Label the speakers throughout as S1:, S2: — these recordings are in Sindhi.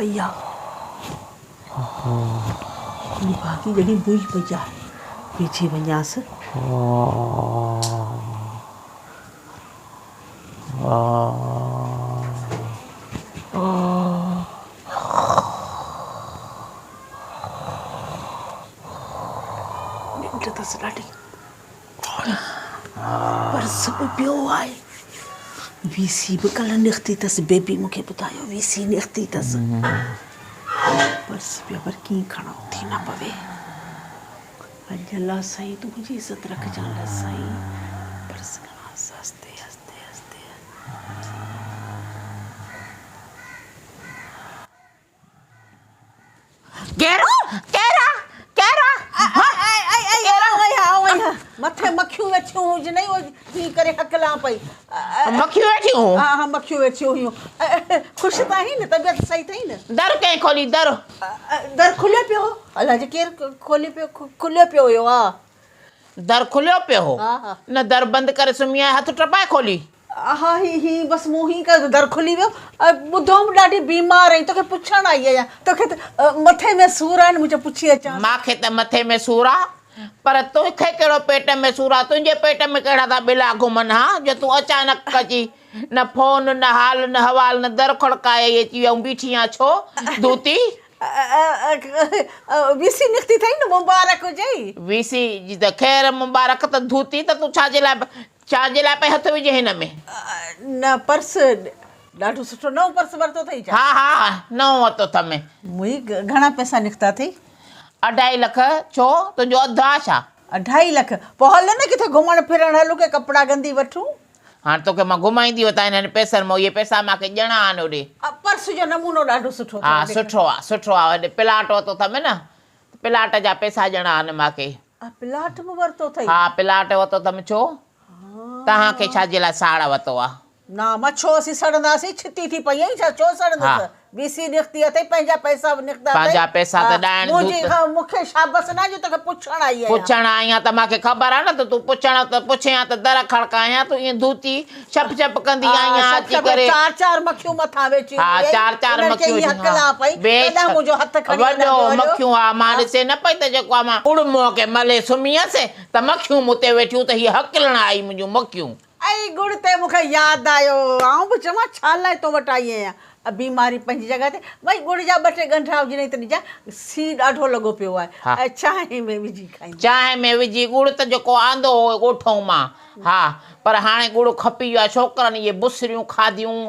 S1: پئي آ. نڀاڳي ڄڻي موئي پئي آ. ويجهي وڃانس. ننڊ اٿس ڏاڍي. پرس به پيو آهي. وي سي به ڪلهه نڪتي اٿس. بيبي مون کي ٻڌايو وي سي نڪتي اٿس. پرس پيو پر ڪيئن کڻان اٿي نه پوي. اڄ الله سائين تون منهنجي عزت رکجان الله سائين. پرس کڻانس آهستي آهستي آهستي.
S2: ڪير ڪير آ ڪير آ
S1: مٿي مکيون ويٺيون هجنئي اهي هي ڪري هڪلان پئي.
S2: مکيون ويٺيون هون؟
S1: ها ها مکيون ويٺيون هيون. خوش ته آهين نه طبيعت صحيح اٿئي نه؟
S2: در ڪنهن کولي در؟
S1: در کليو پيو هو. الائي ڪير کولي پيو کليو پيو هيو ها.
S2: در کليو پيو هو؟ نه در بند ڪري سمهي آهيان هٿ ٽپائي کولي.
S1: ها هي هي بس مون هي ڪيو ته در کلي ويو. ٻڌوم ڏاڍي بيمار آهين توکي پڇڻ آئي آهيان. توکي ته مٿي ۾ سور آهي نه مون چيو پڇي اچانس.
S2: مانکي ته مٿي ۾ سور آ پر توکي ڪهڙو پيٽ ۾ سور آ تنهنجي پيٽ ۾ ڪهڙا ٿا ٻلا گهمن ها جو تون اچانڪ اچي نه فون نه حال نه حوال نه در کڙڪائي اچي ويا بيٺي آن ڇو ڌوتي.
S1: وي سي نڪتي اٿئي نه مبارڪ هجئي.
S2: وي سي جي ته خير مبارڪ ته ڌوتي ته تون ڇا جي لاء ڇا جي لاء پئي هٿ وجهين هن ۾.
S1: نه پرس ڏاڍو سٺو نئون پرس ورتو اٿئي ڇا.
S2: ها ها نئون ورتو اٿم.
S1: موئي گهڻا پئسا نڪتا اٿئي.
S2: اڍائي لک ڇو تنهنجو اڌ آ ڇا.
S1: اڍائي لک پوء هل نه ڪٿي گهمڻ ڦرڻ هلون ڪي ڪپڙا گندي وٺون.
S2: هاڻ توکي مان گهمائيندي وتان هنن پئسن مان اهي پئسا مان کي ڏيڻا آهن هوڏي.
S1: پرس جو نمونو ڏاڍو سٺو اٿئي.
S2: ها سٺو آ سٺو آ هوڏي پلاٽ ورتو اٿم نه پلاٽ جا پئسا ڏيڻا آهن مان کي.
S1: پلاٽ به ورتو اٿئي.
S2: ها پلاٽ ورتو اٿم ڇو توهان کي ڇا جي لاء ساڙ ورتو آ.
S1: نه مان ڇو اسين سڙنداسين ڇتي ٿي پئي آهين ڇا ڇو سڙندس وي سي نڪتي اٿئي پنهنجا پئسا به نڪتا اٿئي
S2: پنهنجا پئسا ته ڏائڻ
S1: منهنجي کان مون کي شابس ناهي جو توکي پڇڻ آئي آهيان.
S2: پڇڻ آئي آهيان ته مان کي خبر آهي نه ته تون پڇڻ ته پڇين ها ته در کڙڪايان تون ائين ڌوتي ڇپ ڇپ ڪندي آئي آهين اچي ڪري.
S1: چار چار مکيون مٿان ويٺيون
S2: ها چار چار
S1: انهن کي
S2: مکيون
S1: ائين هڪلان پئي تڏهن منهنجو هٿ کڻي
S2: وڏو مکيون ها مان ڏسي نه پئي ته جيڪو آ مان اڙ منهن کي ملي سمهي هيس ته مکيون مون تي ويٺيون ته هي هڪلڻ آئي منهنجون مکيون.
S1: اي ڳڙ تي مون کي ياد آيو، آئون به چوان ڇا لاء تو وٽ آئي آهيان. بيماري پنهنجي جڳهه تي، ڀئي ڳڙ جا ٻه ٽي ڳنڍا هجنئي ته ڏجان، سيء ڏاڍو لڳو پيو آهي، ۽ چانهه ۾ وجهي کائيندس.
S2: چانهه ۾ وجهي ڳڙ ته جيڪو آندو هو ڳوٺئون مان، ها، پر هاڻي ڳڙ کپي ويو آهي، ڇوڪرن اهي بصريون کاڌيون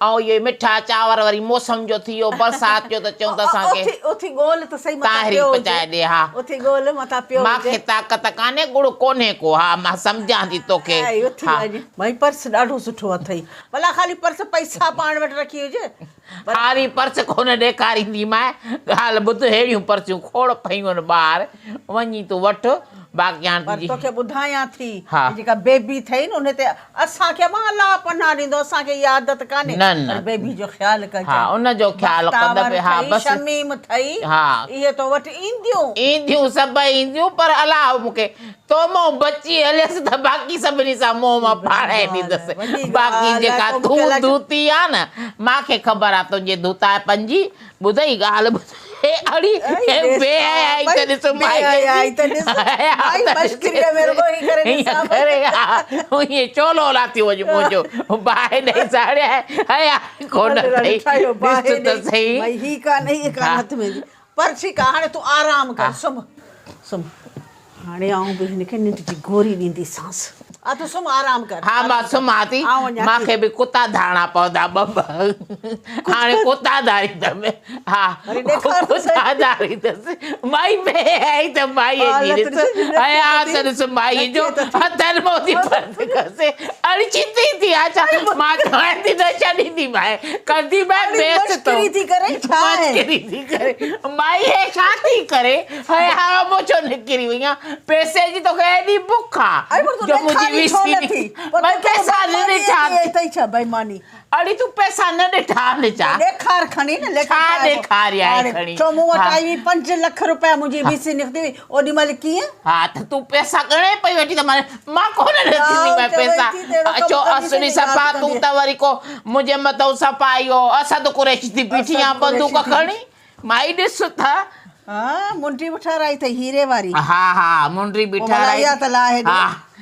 S2: ۽ اهي مٺا چانور وري موسم جو ٿي ويو برسات جو ته چئون ته اسان کي
S1: اٿي اٿي ڳول ته سهي متان
S2: طاهري
S1: پيو هجي.
S2: پچائي ڏي ها.
S1: اٿي ڳول متان پيو
S2: مان
S1: هجي.
S2: کي طاقت ڪانهي ڳڙ ڪونهي ڪو ها مان سمجهان ٿي توکي
S1: ائي اٿي
S2: ها.
S1: وڃ. ڀائي پرس ڏاڍو سٺو اٿئي. ڀلا خالي پرس پئسا پاڻ وٽ رکي هج.
S2: خالي پرس ڪونه ڏيکارينديمانء. ڳالهه ٻڌ ههڙيون پرچيون کوڙ پيون آهن ٻاهر وڃي تون وٺ. باقي هاڻ
S1: پر
S2: تنهنجي.
S1: توکي ٻڌايان ٿي
S2: ها.
S1: هي جيڪا بيبي اٿئي نه ان تي اسان کي مان الله پناهه ڏيندو اسان کي اها عادت ڪانهي
S2: نه نه
S1: پر بيبي جو خيال ڪجانء.
S2: ها ان جو خيال
S1: بختاور
S2: ڪندم ها
S1: اٿئي
S2: بس
S1: شميم اٿئي
S2: ها.
S1: اهي تو وٽ اينديون.
S2: اينديون سڀئي اينديون پر الله مون کي تو مون بچي هليس ته باقي سڀني سان منهن مان ڦاڙائي ڏيندس باقي جيڪا تون ڌوتي آ نه مان کي خبر آ تنهنجي ڌوتائپن جي ٻڌئي ڳالهه ٻڌ هي اڙي هي بي حيائي ته ڏس مائي جي هيئن ڪري ها هيئن چولو لاٿيون وڃ منهنجو باهه ڏئي ساڙيا حيا ڪونه اٿئي ڏس ته سهي
S1: پر ٺيڪ آ هاڻي تون آرام ڪر سمهه سمهه هاڻي آئون به هن کي ننڊ جي گوري ڏينديسانس. آ تون سمهه آرام ڪر.
S2: ها مان سمهان ٿي مان کي به ڪتا ڌارڻا پوندا ٻه ٻه هاڻي ڪتا ڌاريندم ها ڪتا ڌاريندس مائي بي حيائي ته مائي جي ڏس حيا ته ڏس مائي جو هٿن مان ٿي پرس کسي اڙي ڇتي ٿي آ ڇا مان چوان ٿي نه ڇڏينديمانء ڪنديمانء بيس تو
S1: مشڪري ٿي ڪري ڇا
S2: مشڪري ٿي ڪري مائي هي ڇا ٿي. ٿي ڪري هي ها مون ڇو نڪري وئي آن پئسي جي توکي ايڏي بک آ جو منهنجي وي سي مان پئسا نه ڏٺا
S1: اٿئي ڇا بيماني
S2: اڙي تون پئسا نه ڏٺا آهن ڇا؟
S1: ڏيکار کڻي نه
S2: ڇا ڏيکاريانء کڻي؟
S1: ڇو مون وٽ آئي هئي 5 لک رپيا منهنجي وي سي نڪتي هئي اوڏي مهل ڪيئن؟
S2: ها ته تون پئسا ڳڻي پئي ويٺي ته مان مان ڪونه ڏٺي مان پئسا اچو اصلي صفا تون ته وري ڪو منهنجي مٿئون صفا اهو اسد قريشي ٿي بيٺي آن بندوق کڻي مائي ڏس ته.
S1: ها منڊي به ٺهرائي اٿئي هيري واري.
S2: ها ها منڊي به ٺهرائي.
S1: اها ته لاهي ڏي.
S2: ها.